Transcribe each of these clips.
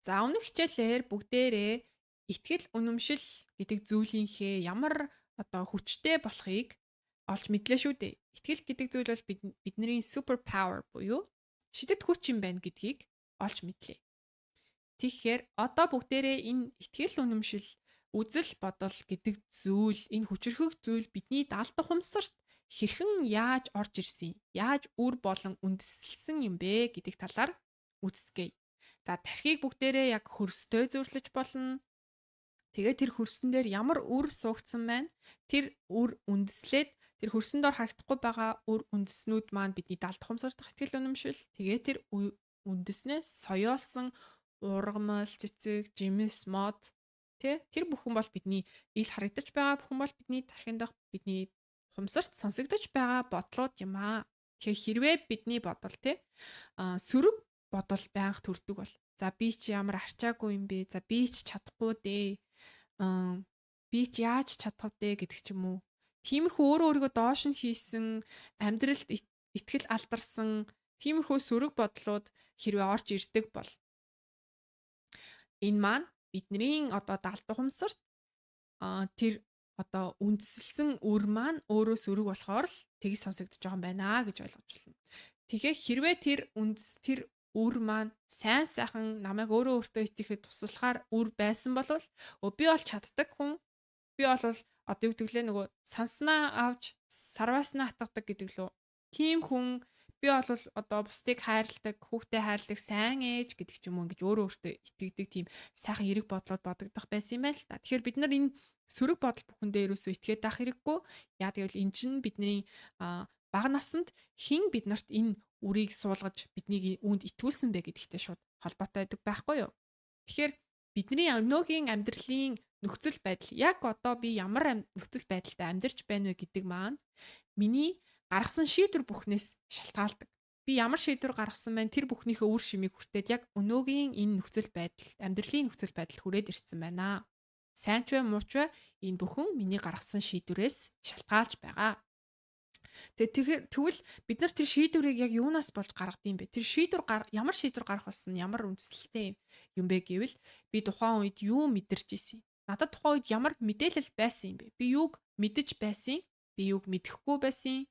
За, өмнөх хичээлээр бүгдээрээ итгэл үнэмшил гэдэг зүйлийнхээ ямар одоо хүчтэй болохыг олж мэдлээ шүү дээ. Итгэл гэдэг зүйл бол бидний super power буюу шидэт хүч юм байна гэдгийг олж мэдлээ. Тэгэхээр одоо бүгдээрээ энэ итгэл үнэмшил, үзэл бодол гэдэг зүйл, энэ хүчирхэг зүйл бидний далд ухамсарт хэрхэн яаж орж ирсэн, яаж үр болон үндэслэсэн юм бэ гэдэг талаар үздэцгээе. За, тархийг бүгдээрээ яг хөрстэй зөвлөж болно. Тэгээд тэр хөрсөн дээр ямар үр суугдсан байна? Тэр үр үндэслээд тэр хөрсөн дор харагдахгүй байгаа үр үндэснүүд маань бидний далд ухамсар дахь итгэл үнэмшил. Тэгээд тэр үндэснээ соёолсон ургамал, цэцэг, жимс, мод, тэ, тэр бүхэн бол бидний ил харагдаж байгаа бүхэн бол бидний тархинд дах, бидний ухамсарт сонсогдож байгаа бодлууд юм аа. Тэгэхээр хэрвээ бидний бодол, тэ, сөрөг бодол байнга төрдөг бол, за, би чи ямар арчаагүй юм бэ? За, би ч чадахгүй дээ. Би ч яаж чадах вэ гэдэг ч юм уу. Тиймэрхүү өөрөө өөрийгөө доош нь хийсэн, амьдралд итгэл алдарсан тиймэрхүү сөрөг бодлууд хэрвээ орж ирдэг бол энэ маань бидний одоо далд ухамсарт тэр одоо үндэслэсэн үр маань өөрөө сөрөг болохоор л тэгж сонсогдож байгаа юм байна гэж ойлгож байна. Тэгэхээр хэрвээ тэр үндэс, тэр үр маань сайн сайхан, намайг өөрөө өөртөө итгэхэд туслахаар үр байсан бол би бол чаддаг хүн, би бол одоо юу гэдэг лээ, нөгөө санснаа авч сарвааснаа хатгадаг гэдэг лөө. Тийм хүн, би бол одоо бусдыг хайрладаг, хүүхдээ хайрладаг сайн ээж гэдэг ч юм уу, ингэж өөрөө өөртөө итгэдэг тийм сайхан эерэг бодлоод бодогдох байсан юм байна л та. Тэгэхээр бид нар энэ сөрөг бодол бүхэндээ ерөөсөө итгээд авах хэрэггүй. Яа гэвэл эн чинь бидний бага наснд хэн бид нарт энэ үрийг суулгаж, биднийг үүнд итгүүлсэн бэ гэдэгтэй шууд холбоотой байдаг байхгүй юу? Тэгэхээр бидний өнөөгийн амьдралын нөхцөл байдал, яг одоо би ямар нөхцөл байдалтай амьдарч байна вэ гэдэг маань миний гаргасан шийдвэр бүхнээс шалтгаалдаг. Би ямар шийдвэр гаргасан байна, тэр бүхнийхээ үр шимийг хүртээд яг өнөөгийн энэ нөхцөл байдал, амьдралын нөхцөл байдал хүрээд ирсэн байна. Сайн ч бай, муу ч бай, энэ бүхэн миний гаргасан шийдвэрээс шалтгаалж байгаа. Тэгээ тэгвэл бид нар тэр шийдвэрийг яг юунаас болж гаргадаг юм бэ? Тэр шийдвэр ямар шийдвэр гаргах болсон, ямар үндэслэлтэй юм бэ гэвэл би тухайн үед юу мэдэрч исэн? Надад тухайн үед ямар мэдээлэл байсан юм бэ? Би юуг мэдэж байсан? Би юуг мэдэхгүй байсан?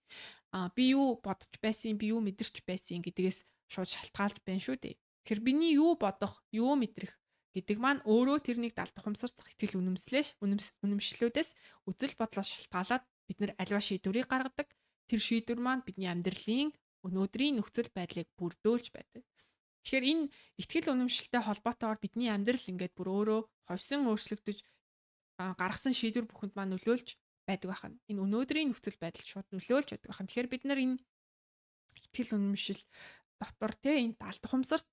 Би юу бодож байсан? Би юу мэдэрч байсан гэдгээс шууд шалтгаалж байна шүү дээ. Тэгэхээр миний юу бодох, юу мэдрэх гэдэг маань өөрөө тэрнийг далд ухамсар дахь итгэл үнэмслээс, үнэмшлүүдээс, үзэл бодлоос шалтгаалаад бид нар аливаа шийдвэрийг гаргадаг. Тэр шийдвэр маань бидний амьдралын өнөөдрийн нөхцөл байдлыг бүрдүүлж байдаг. Тэгэхээр энэ итгэл үнэмшилтэй холбоотойгоор бидний амьдрал ингээд бүр өөрөө ховсон өөрчлөгдөж, гаргасан шийдвэр бүхэнд маань нөлөөлж байдаг байна. Энэ өнөөдрийн нөхцөл байдалд шууд нөлөөлж байдаг байна. Тэгэхээр бид нар энэ итгэл үнэмшил дотор, те, энэ далд ухамсарт,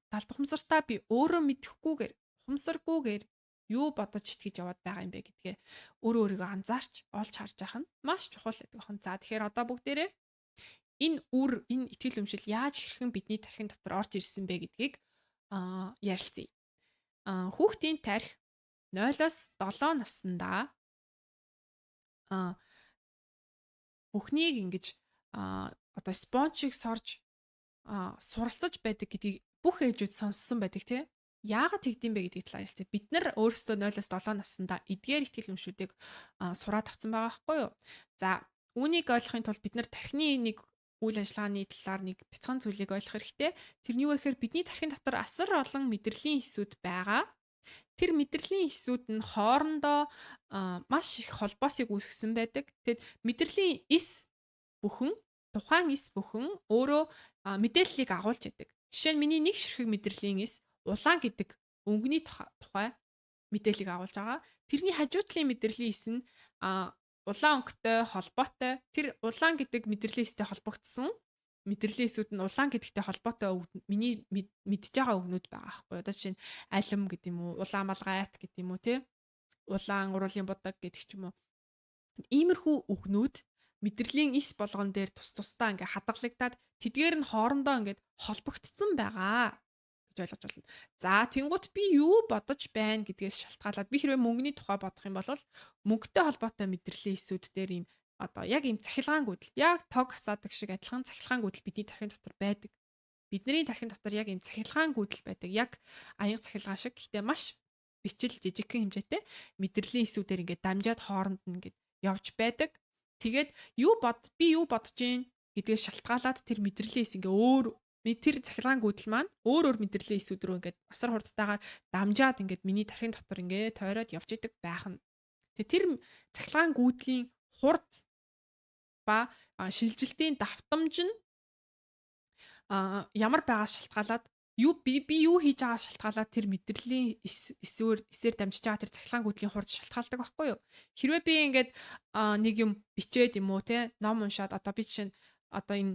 далд ухамсартаа би өөрөө мэдэхгүйгээр, ухамсаргүйгээр юу бодож итгэж яваад байгаа юм бэ гэдгээ өөрөө өөрийгөө анзаарч олж харж явах нь маш чухал гэдэг байна. За, тэгэхээр одоо бүгдээрээ энэ үр, энэ итгэл үнэмшил яаж хэрхэн бидний тархин дотор орж ирсэн бэ гэдгийг ярилцъя. Хүүхдийн тархи 0-оос 7 наснда бүхнийг ингэж одоо sponge ийг сорж суралцаж байдаг гэдгийг бүх ээжүүд сонссон байдаг, тий. Яагаад тэгдэм бэ гэдгийг талаар ярилцъя. Бид нар өөрсдөө 0-оос 7 наснда эдгээр итгэл үнэмшлүүдийг сураад авсан байгаа байхгүй юу? За, үүнийг ойлгохын тулд бид нар тархины нэг үйл ажиллагааны талаар нэг бяцхан зүйлийг ойлгох хэрэгтэй. Тэр нь юу вэ гэхээр бидний тархин дотор асар олон мэдрэлийн эсүүд байгаа. Тэр мэдрэлийн эсүүд нь хоорондоо маш их холбоосыг үүсгэсэн байдаг. Тэгэд мэдрэлийн эс бүхэн, тухайн эс бүхэн өөрөө мэдээллийг агуулж байдаг. Жишээ нь, миний нэг ширхэг мэдрэлийн эс улаан гэдэг өнгөний тухай мэдээллийг агуулж байгаа. Тэрний хажуу талын мэдрэлийн эс нь улаан өнгөтэй холбоотой, тэр улаан гэдэг мэдрэлийн эстэй холбогдсон мэдрэлийн эсүүд нь улаан гэдэгтэй холбоотой миний мэдж байгаа үгнүүд байгаа байхгүй. Одоо жишээ нь, алим гэдэг юм уу, улаан малгайт гэдэг юм уу, те, улаан уруулын будаг гэдэг ч юм уу. Иймэрхүү үгнүүд мэдрэлийн эс болгон дээр тус тусдаа ингээ хадгалагдаад, тэдгээр нь хоорондоо ингээд холбогдсон байгаа гэж ойлгож байна. За, тэнгүүт би юу бодож байна гэдгээс шалтгаалаад, би хэрвээ мөнгөний тухай бодох юм бол мөнгөтэй холбоотой мэдрэлийн эсүүд дээр ийм одоо яг ийм цахилгаан гүйдэл, яг тог асаадаг шиг адилхан цахилгаан гүйдэл бидний тархин дотор байдаг. Бидний тархин дотор яг ийм цахилгаан гүйдэл байдаг. Яг аянга цахилгаан шиг. Гэхдээ маш бичил жижигхэн хэмжээтэй мэдрэлийн эсүүдээр ингээд дамжаад хооронд нь ингээд явж байдаг. Тэгээд юу бод би юу бодож гин гэдгээс шалтгаалаад тэр мэдрэлийн эс ингээ өөр тэр цахилгаан гүйдэл маань өөр өөр мэдрэлийн эсүүд рүү ингээд асар хурдтайгаар дамжаад ингээд миний тархин дотор ингээд тойроод явж идэг байх нь. Тэгээ тэр цахилгаан гүйдлийн хурд ба шилжилтийн давтамж нь ямар байгаас шалтгаалаад юу би би юу хийж байгаас шалтгаалаад тэр мэдрэлийн эсээр дамжиж байгаа тэр цахилгаан гүйдлийн хурд шалтгаалдаг байхгүй юу? Хэрвээ би ингээд нэг юм бичээд юм уу те ном уншаад одоо би жишээ нь одоо энэ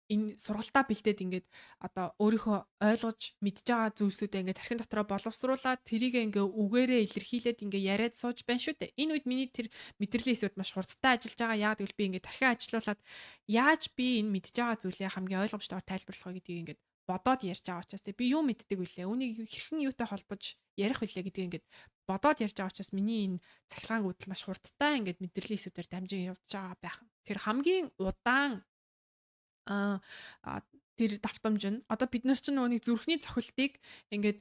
энэ сургалтаа бэлдээд ингээд одоо өөрийнхөө ойлгож мэдж байгаа зүйлсүүдээ ингээд тархин дотроо боловсруулад тэрийг ингээ үгээрээ илэрхийлээд ингээ яриад сууж байна шүү дээ. Энэ үед миний тэр мэдрэлийн эсүүд маш хурдтай ажиллаж байгаа. Яагаад гэвэл би ингээ тархин ажиллуулад яаж би энэ мэдж байгаа зүйлээ хамгийн ойлгомжтойгоор тайлбарлах вэ гэдгийг ингээд бодоод ярьж байгаа учраас би юу мэддэг вүлээ? Үүнийг хэрхэн юутай холбож ярих вүлээ гэдгийг ингээд бодоод ярьж байгаа учраас миний энэ цахилгаан гүйдэл маш хурдтай ингээд мэдрэлийн эсүүдээр дамжин явж байгаа байх. Тэр хамгийн удаан тэр давтамж нь одоо бид нар чинь нөгөө нэг зүрхний цохилтыг ингээд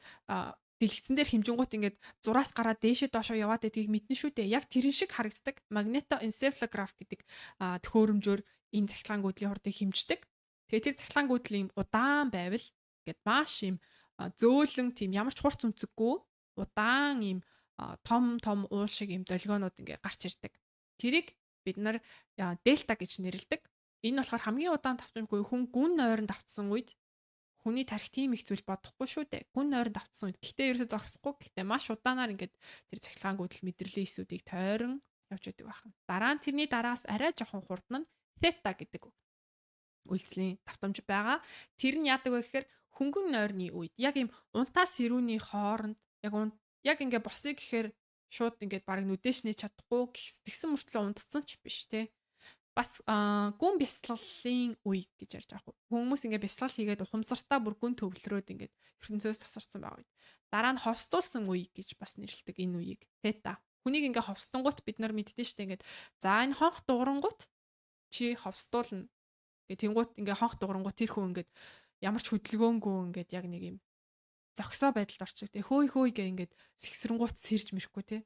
дэлгэцэн дээр хэмжингуут ингээд зураас гараад дээшээ доошоо яваад байдгийг мэднэ шүү дээ. Яг тэрэн шиг харагддаг магнетоэнцефалограф гэдэг төхөөрөмжөөр энэ цахилгаан гүйдлийн хурдыг хэмждэг. Тэгээ тэр цахилгаан гүйдэл ийм удаан байвал ингээд маш ийм зөөлөн тийм ямар ч хурц өнцөггүй удаан ийм том том уул шиг ийм долгионууд ингээд гарч ирдэг. Тэрийг бид нар дельта гэж нэрлэдэг. Энэ болохоор хамгийн удаан давтамжгүй хүн гүн нойронд автсан үед хүний тарих тийм их зүйл бодохгүй шүү дээ. Гүн нойронд автсан үед гэхдээ ерөөсө зогсохгүй гэхдээ маш удаанаар ингээд тэр цахилгаан гүйдэл мэдрэлийн эсүүдийг тойрон явж байдаг байна. Дараа нь тэрний дараас арай жоохон хурдан нь theta гэдэг үйлдлийн давтамж байгаа. Тэр нь яадаг вэ гэхээр хөнгөн нойрны үед яг ийм унтаа сэрүүний хооронд яг яг ингээ босъё гэхээр шууд ингээд бараг нүдээш нээж чадахгүй тэгсэн мөртлөө унтцсан ч биш те. Бас гүн бясалгалын үе гэж ярьж байгаа хгүй. Хүмүүс ингээ бясалгал хийгээд ухамсартаа бүр гүн төвлөрөөд ингээд ертөнцөөс тасарсан байгаа үед. Дараа нь ховстуулсан үе гэж бас нэрлэдэг энэ үеийг. Тета. Хүнийг ингээ ховстонгуут бид нар мэддэн штэ ингээд за энэ хонх дуурангуут чи ховстуулна. Ингээ тэнгуут ингээ хонх дуурангуут тэр хүн ингээд ямар ч хөдөлгөөнгүй ингээд яг нэг юм зогсоо байдалд орчих. Тэг хөөй хөөй гэ ингээд сэгсрэнгуут сэрж мэрэхгүй те.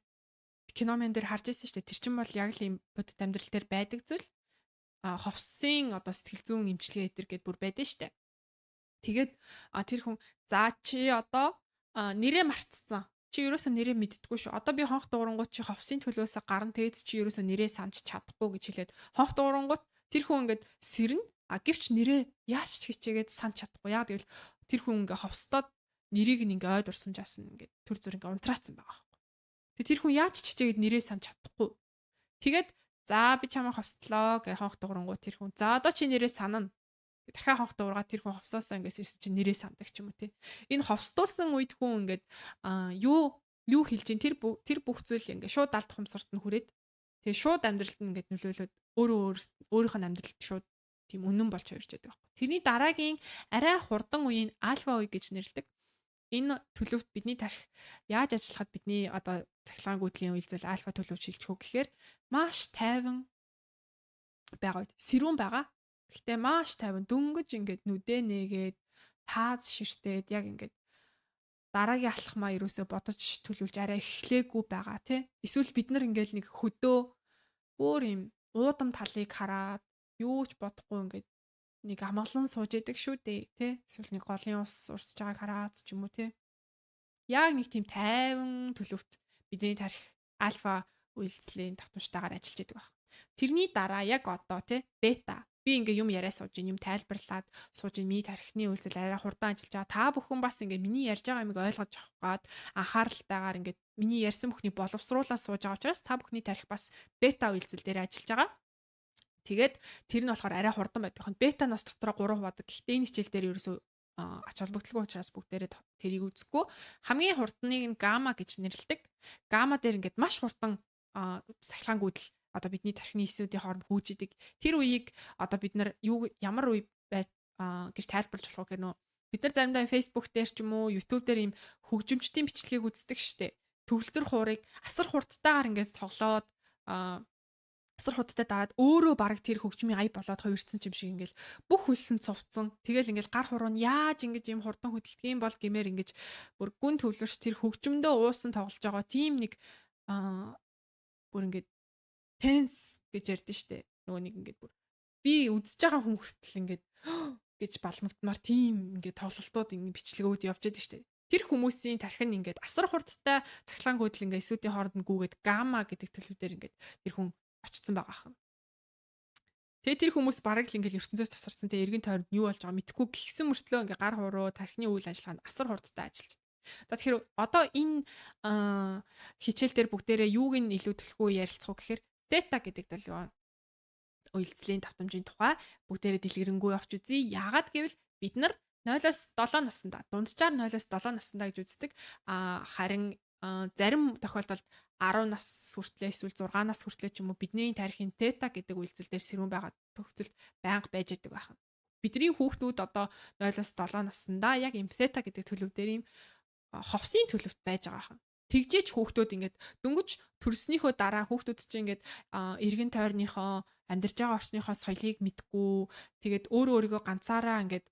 Киномен дээр харж ирсэн шүү дээ. Тэр чинь бол яг л юм бодит амьдрал дээр байдаг зүйл. А ховсын одоо сэтгэл зүйн эмчилгээ өдр гэд бүр байдэн шүү дээ. Тэгээд тэр хүн за чи одоо нэрээ мартцсан. Чи ерөөсөө нэрээ мэддэггүй шүү. Одоо би хонх дуурангуут чи ховсын төлөөсөө гарна тэгээд чи ерөөсөө нэрээ санаж чадахгүй гэж хэлээд хонх дуурангуут тэр хүн ингээд сэрнэ. А гэвч нэрээ яаж ч хичээгээд санаж чадахгүй. Яа гэвэл тэр хүн ингээ ховстоод нэрийг нь ингээ ойд урсамжаасан ингээд төр зүр ингээ унтраацсан байгаа байхгүй. Тэгээ тэр хүн яаж ч хичээгээд нэрээ санаж чадахгүй. Тэгээд за би чамайг ховслоо гэж хонх дуурангуут тэр хүн. За одоо чи нэрээ санана. Дахиад хонх дуургаа тэр хүн ховсоосоо ингээс ирсэн чинь нэрээ сандаг ч юм уу те. Энэ ховстуулсан үед хүн ингээд юу юу хэлж чинь тэр тэр бүх зүйл ингээ шууд алд ухамсарт нь хүрээд тэгээ шууд амьдралд нь ингээд нөлөөлөөд өөрөө өөрийнх нь амьдралд шууд тийм үнэн болж хувирч байдаг байхгүй. Тэрний дараагийн арай хурдан үеийн альфа үе гэж нэрлэдэг. Энэ төлөвт бидний тарих яаж ажиллахад бидний одоо цахилгаан гүйдлийн үйлдэл альфа төлөв шилжих үү гэхээр маш тайван байгаа үед сэрүүн байгаа. Гэхдээ маш тайван дөнгөж ингээд нүдээ нээгээд тааз ширтээд яг ингээд дараагийн алхмаа ерөөсөө бодож төлөвлөж арай эхлээгүй байгаа тий. Эсвэл бид нар ингээд нэг хөдөө өөр юм уудам талыг хараад юу ч бодохгүй ингээд нэг амгалан сууж идэг шүү дээ тий. Эсвэл нэг голын ус урсж байгааг хараад ч юм уу тий. Яг нэг тийм тайван төлөвт бидний тарих альфа үйлдлийн давтамжтайгаар ажиллаж идэг баг. Тэрний дараа яг одоо тий бета би ингээ юм яриа сууж юм тайлбарлаад сууж миний тархины үйлдэл арай хурдан ажиллаж байгаа. Та бүхэн бас ингээ миний ярьж байгаа юмыг ойлгож авах гад анхааралтайгаар ингээ миний ярьсан бүхнийг боловсруулаад сууж байгаа учраас та бүхний тархи бас бета үйлдэл дээр ажиллаж байгаа. Тэгээд тэр нь болохоор арай хурдан байдаг. Бета нь бас дотроо 3 хуваадаг. Гэхдээ энэ хичээл дээр ерөөсөө ач холбогдолгүй учраас бүгдээрээ тэрийг үзэхгүй. Хамгийн хурдныг нь гамма гэж нэрлэдэг. Гамма дээр ингээд маш хурдан цахилгаан гүйдэл одоо бидний тархины эсүүдийн хооронд хүүж идэг. Тэр үеийг одоо бид нар юу ямар үе бай гэж тайлбарлаж болох вэ гэх нөө бид нар заримдаа Facebook дээр ч юм уу YouTube дээр ийм хөгжимчдийн бичлэгийг үздэг штэ. Төгөлдөр хуурыг асар хурдтайгаар ингээд тоглоод Асар хурдтай дараад өөрөө бараг тэр хөгжмийн ая болоод хувирсан юм шиг ингээл бүх хөлсөн цувцсан. Тэгэл ингээл гар хуруу нь яаж ингэж юм хурдан хөдөлдөг юм бол гэмээр ингэж бүр гүн төвлөрч тэр хөгжмөндөө уусан тоглож байгаа тийм нэг бүр ингээд tense гэж ярьдэн штэ. Нөгөө нэг ингээд бүр би үзэж байгаа хүн хүртэл ингээд гэж балмагтмаар тийм ингээд тоглолтууд ингээд бичлэгүүд явж байдаг штэ. Тэр хүмүүсийн тархин ингээд асар хурдтай цахилгаан гүйдэл ингээд эсүүдийн хооронд нь гүгээд гамма гэдэг төлөв дээр ингээд тэр хүн очсон байгаа хань. Тэгээ тэр хүмүүс бараг л ингээд ертөнцөөс тасарсан, тэгээ эргэн тойронд юу болж байгаа мэдэхгүй гихсэн мөртлөө ингээд гар хуруу, тархины үйл ажиллагаанд асар хурдтай ажиллаж. За, тэгэхээр одоо энэ хичээл дээр бүгдээрээ юуг нь илүү түлхүү ярилцах уу гэхээр тета гэдэг долгион уялдслын давтамжийн тухай бүгдээрээ дэлгэрэнгүй явж үзье. Яагаад гэвэл бид нар 0-оос 7 наснда, дунджаар 0-оос 7 наснда гэж үздэг. Харин зарим тохиолдолд 10 нас хүртлээ эсвэл 6 нас хүртлээ ч юм уу бидний тархины тета гэдэг үйлдэл дээр сэрүүн байгаа тохиолдол байнга байж байдаг байх. Бидний хүүхдүүд одоо 0-оос 7 наснда яг юм тета гэдэг төлөв дээр юм ховсын төлөвт байж байгаа юм. Тэгжээч хүүхдүүд ингээд дөнгөж төрснийхөө дараа хүүхдүүд чинь ингээд эргэн тойрныхоо, амьдарч байгаа орчныхоо соёлыг мэдгүй, тэгээд өөрөө өөрийгөө ганцаараа ингээд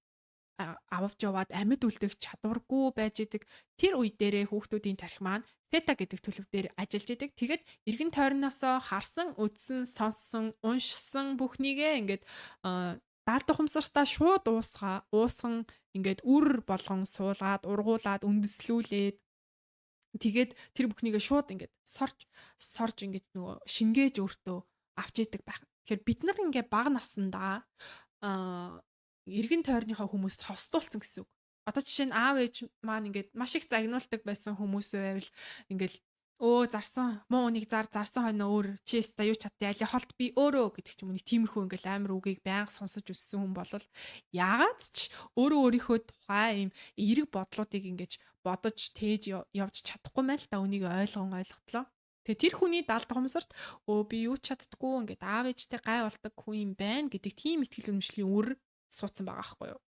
ававж яваад амьд үлдэх чадваргүй байж идэг. Тэр үе дээрээ хүүхдүүдийн тархи маань тета гэдэг төлөв дээр ажиллаж идэг. Тэгээд эргэн тойрноосоо харсан, үзсэн, сонссон, уншсан бүхнийгээ ингээд даалд ухамсартаа шууд уусган ингээд үр болгон суулгаад, ургуулад, үндэслүүлээд, тэгээд тэр бүхнийгээ шууд ингээд сорж сорж ингээд нөгөө шингээж өөртөө авч идэг байх. Тэгэхээр бид нар ингээд бага наснда эргэн тойрныхоо хүмүүст ховсдуулсан гэсэн үг. Одоо жишээ нь аав ээж маань ингээд маш их загнуулдаг байсан хүмүүс байвал ингээл өө зарсан муу үнийг зар, зарсан хойноо өөр чи өста юу чадтыг али холт би өөрөө гэдэг ч юм уу, нэг тиймэрхүү ингээл амар үгийг байнга сонсож өссөн хүн бол яагаад ч өөрөө өөрийнхөө тухай ийм эерэг бодлуудыг ингэж бодож тээж явж чадахгүй мэн л та үнийг ойлгон ойлготлоо. Тэгээ тэр хүний даалд ухамсарт өө би юу ч чаддггүй, ингээд аав ээжтэй гай болдог хүн юм байна гэдэг тийм итгэл үнэмшлийн үр суудсан байгаа байхгүй юу.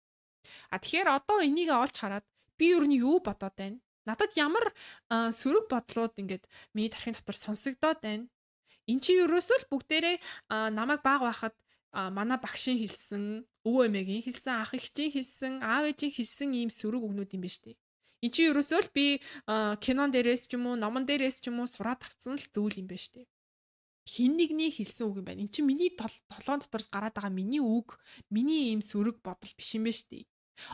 А тэгэхээр одоо энийг олж хараад би юу нь юу бодоод байна? Надад ямар сөрөг бодлууд ингээд миний тархин дотор сонсогдоод байна? Эн чинь ерөөсөө л бүгдээрээ намайг баг байхад манай багшийн хэлсэн, өвөө эмээгийн хэлсэн, ах эгчийн хэлсэн, аав ээжийн хэлсэн ийм сөрөг үгнүүд юм байна шүү дээ. Эн чинь ерөөсөө л би кинон дээрээс ч юм уу, номон дээрээс ч юм уу сураад авсан л зүйл юм байна шүү дээ. Хин нэгний хэлсэн үг юм байна. Эн чинь миний толгоон дотроос гараад байгаа миний үг, миний ийм сөрөг бодол биш юм байна шүү дээ.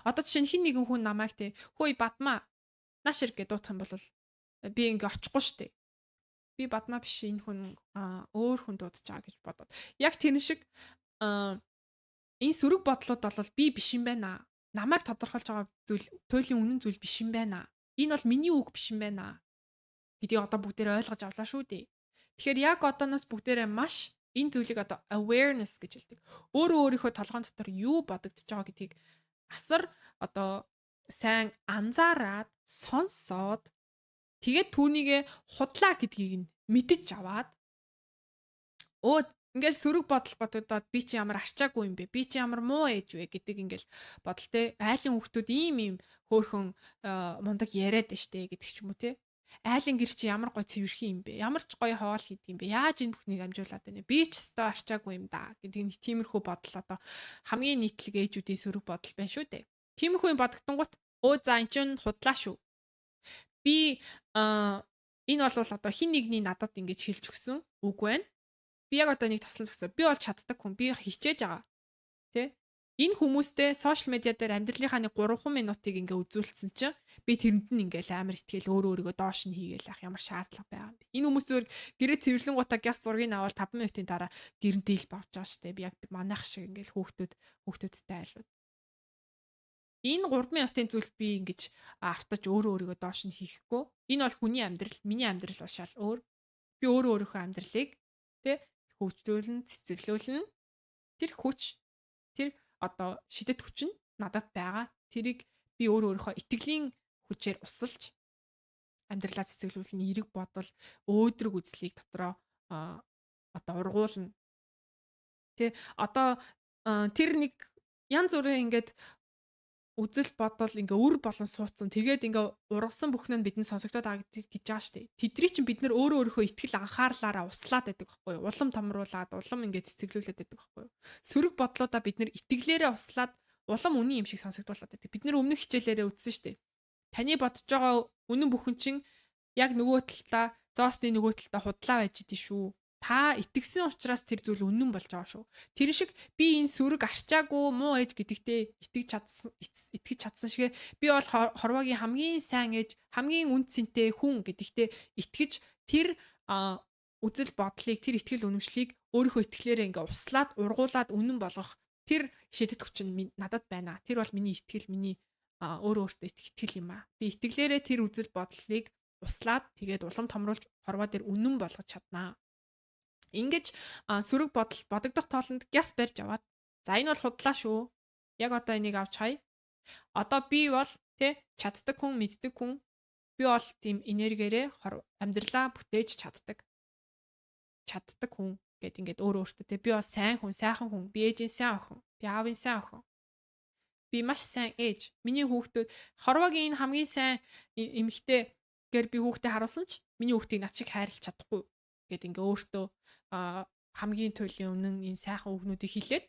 Одоо жишээ нь хэн нэгэн хүн намайг те хөөе бадмаа нааш ир гэж дуудах юм бол би ингээ очихгүй шүү дээ. Би бадмаа биш, энэ хүн өөр хүн дуудаж байгаа гэж бодоод. Яг тэр шиг энэ сөрөг бодлууд бол би биш юм байна. Намайг тодорхойлж байгаа зүйл, туйлын үнэн зүйл биш юм байна. Энэ бол миний үг биш юм байна гэдгийг одоо бүгдээрээ ойлгож авлаа шүү дээ. Тэгэхээр яг одооноос бүгдээрээ маш энэ зүйлийг одоо awareness гэж хэлдэг. Өөрөө өөрийнхөө толгойн дотор юу бодогдож байгаа гэдгийг асар одоо сайн анзаараад, сонсоод, тэгээд түүнийгээ худлаа гэдгийг нь мэдэж аваад, өө ингээл сөрөг бодол бодогдоод би чи ямар арчаагүй юм бэ? Би чи ямар муу ээж вэ гэдэг ингээл бодол те, айлын хүүхдүүд ийм ийм хөөхөн мундаг яриад штэ гэдэг ч юм уу те. Айлын гэр чи ямар гой цэвэрхэн юм бэ? Ямар ч гоё хоол хийдэг юм бэ? Яаж энэ бүхнийг амжуулаад байна вэ? Би ч өстой арчаагүй юм да гэдэг нэг тиймэрхүү бодол одоо хамгийн нийтлэг ээжүүдийн сөрөг бодол байна шүү дээ. Тиймэрхүү юм бодогдонгууд өө за эн чинь худлаа шүү. Би энэ бол одоо хин нэгний надад ингэж хэлж өгсөн үг байна. Би яг одоо нэг таслан зогсоо. Би бол чаддаг хүн. Би хичээж байгаа. Тэ? Энэ хүмүүстэй social media дээр амьдралынхаа нэг 3 минутыг ингээ үзүүлсэн чинь би тэрэнд нь ингээл амар итгээл өөрөө өөрийгөө доош нь хийгээл ах ямар шаардлага байгаа юм бэ? Энэ хүмүүс зүгээр гэрээ цэвэрлэнгуудаа гяс зургийг аваад 5 минутын дараа гэрэн дийл бавж байгаа штэ. Би яг манайх шиг ингээл хүүхдүүдтэй айлууд. Энэ 3 минутын зүйлд би ингэж автаж өөрөө өөрийгөө доош нь хийхгүй. Энэ бол хүний амьдрал, миний амьдрал бол шал өөр. Би өөрөө өөрийнхөө амьдралыг тэ хөгжүүлнэ, цэцэглүүлнэ. Тэр хүч, тэр одоо шидэт хүч нь надад байгаа. Тэрийг би өөрөө өөрийнхөө итгэлийн хүчээр усалж амьдралаа цэцэглүүлнэ, эерэг бодол, өөдрөг үзлийг дотроо одоо ургуулна. Тэ одоо тэр нэг янз бүрийн ингээд Үзэл бодол ингээ үр болон суудсан. Тэгээд ингээ ургасан бүхэн нь бидэнд сонсогдоод байгаа гэж байгаа штэ. Тэдний чинь бид нар өөрөө өөрийнхөө итгэл анхаарлаараа услаад байдаг байхгүй юу? Улам томруулаад, улам ингээ цэцэглүүлээд байдаг байхгүй юу? Сөрөг бодлуудаа бид нар итгэлээрээ услаад улам үнэн юм шиг сонсогдуулаад байдаг. Бид нар өмнөх хичээлээрээ үзсэн штэ. Таны бодож байгаа үнэн бүхэн чинь яг нөгөө талдаа, зоосны нөгөө талдаа худлаа байж идэв шүү. Та итгэсэн учраас тэр зүйл үнэн болж байгаа шүү. Тэр шиг би энэ сөрөг арчаагүй муу ээж гэдэгтээ итгэж чадсан шигэ би бол хорвоогийн хамгийн сайн ээж, хамгийн үнэ цэнтэй хүн гэдэгтээ итгэж, тэр үзэл бодлыг, тэр итгэл үнэмшлийг өөрийнхөө итгэлээрээ ингээ услаад, ургуулад үнэн болгох тэр шидэт хүч нь надад байна. Тэр бол миний итгэл, миний өөрөө өөртөө итгэл юм аа. Би итгэлээрээ тэр үзэл бодлыг услаад, тэгээд улам томруулж хорвоо дээр үнэн болгож чаднаа. Ингэж сөрөг бодол бодогдох тоолонд гяс барьж аваад, за, энэ бол худлаа шүү. Яг одоо энийг авч хай. Одоо би бол тэ чаддаг хүн, мэддэг хүн. Би бол тийм энергиэрээ амьдралаа бүтээж чаддаг. Чаддаг хүн гэд ингээд өөрөө өөртөө тэ би бол сайн хүн, сайхан хүн, би ээжийн сайн охин, би аавын сайн охин. Би маш сайн ээж. Миний хүүхдүүд хорвоогийн энэ хамгийн сайн эмэгтэй гэр би хүүхдээ харуулсан ч миний хүүхдийг над шиг хайрлах чадахгүй гэд ингээ өөртөө хамгийн туйлын үнэн энэ сайхан үгнүүдийг хэлээд,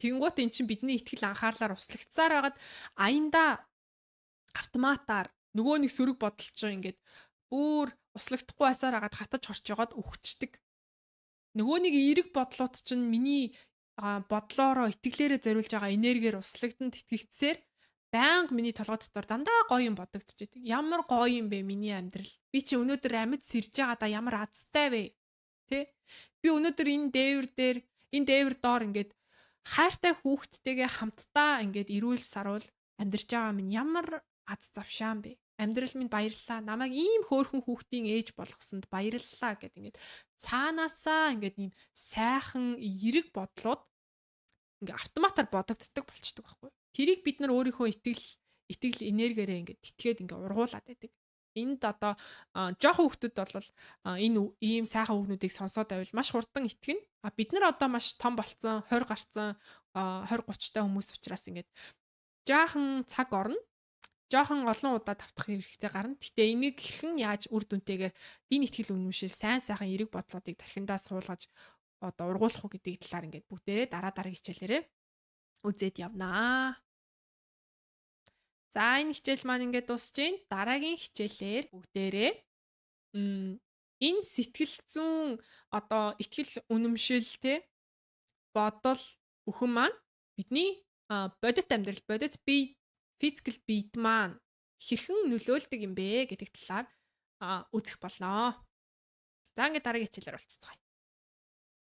тэгэнгүүт эн чинь бидний итгэл анхаарлаар услагдсаар байгаад аяндаа автоматар нөгөө нэг сөрөг бодол чинь ингээд бүр услагдахгүй байсаар хагаад хатаж хорч жагаад үхчихдэг. Нөгөө нэг эерэг бодлууд чинь миний бодлоороо, итгэлээрээ зориулж байгаа энергиэр услагдан тэтгэгдсээр байнга миний толгой дотор дандаа гоё юм бодогдчихэдэг. Ямар гоё юм бэ миний амьдрал. Би чи өнөөдөр амьд сэрж байгаадаа ямар азтай вэ? Тэ? Би өнөөдөр энэ дээвэр дээр, энэ дээвэр доор ингээд хайртай хүүхдтэйгээ хамтдаа ингээд эрүүл саруул амьдарч байгаа минь ямар аз завшаан бэ? Амьдрал минь баярлалаа. Намайг ийм хөөрхөн хүүхдийн ээж болгосонд баярлалаа гэд ингээд цаанаасаа ингээд ийм сайхан эерэг бодлууд ингээ автоматар бодогддог болчдөг байхгүй. Тэрийг бид нар өөрийнхөө итгэл энергиэрээ ингээд тэтгээд ингээ ургуулад байдаг. Энд одоо жоохон хүүхдүүд бол энэ ийм сайхан үгнүүдийг сонсоод байвал маш хурдан итгэнэ. А бид нар одоо маш том болцсон, 20 гарцсан, 20 30 та хүмүүс учраас ингээд жаахан цаг орно. Жоохон олон удаа давтах хэрэгтэй гарна. Гэтэ энийг хэрхэн яаж үр дүнтэйгээр энэ итгэл үнэмшил, сайн сайхан эерэг бодлоодыг тархиндаа суулгаж одоо ургуулах уу гэдэг талаар ингээд бүгдээрээ дараа дараагийн хичээлээрээ үзээд явнаа. За, энэ хичээл маань ингээд дуусж байна. Дараагийн хичээлээр бүгдээрээ энэ сэтгэл зүйн одоо итгэл үнэмшил те бодол бүхэн маань бидний бодит амьдрал, бодит бие, physical биед маань хэрхэн нөлөөлдөг юм бэ гэдэг талаар үзэх болноо. За, ингээд дараагийн хичээлээр уулзцгаая.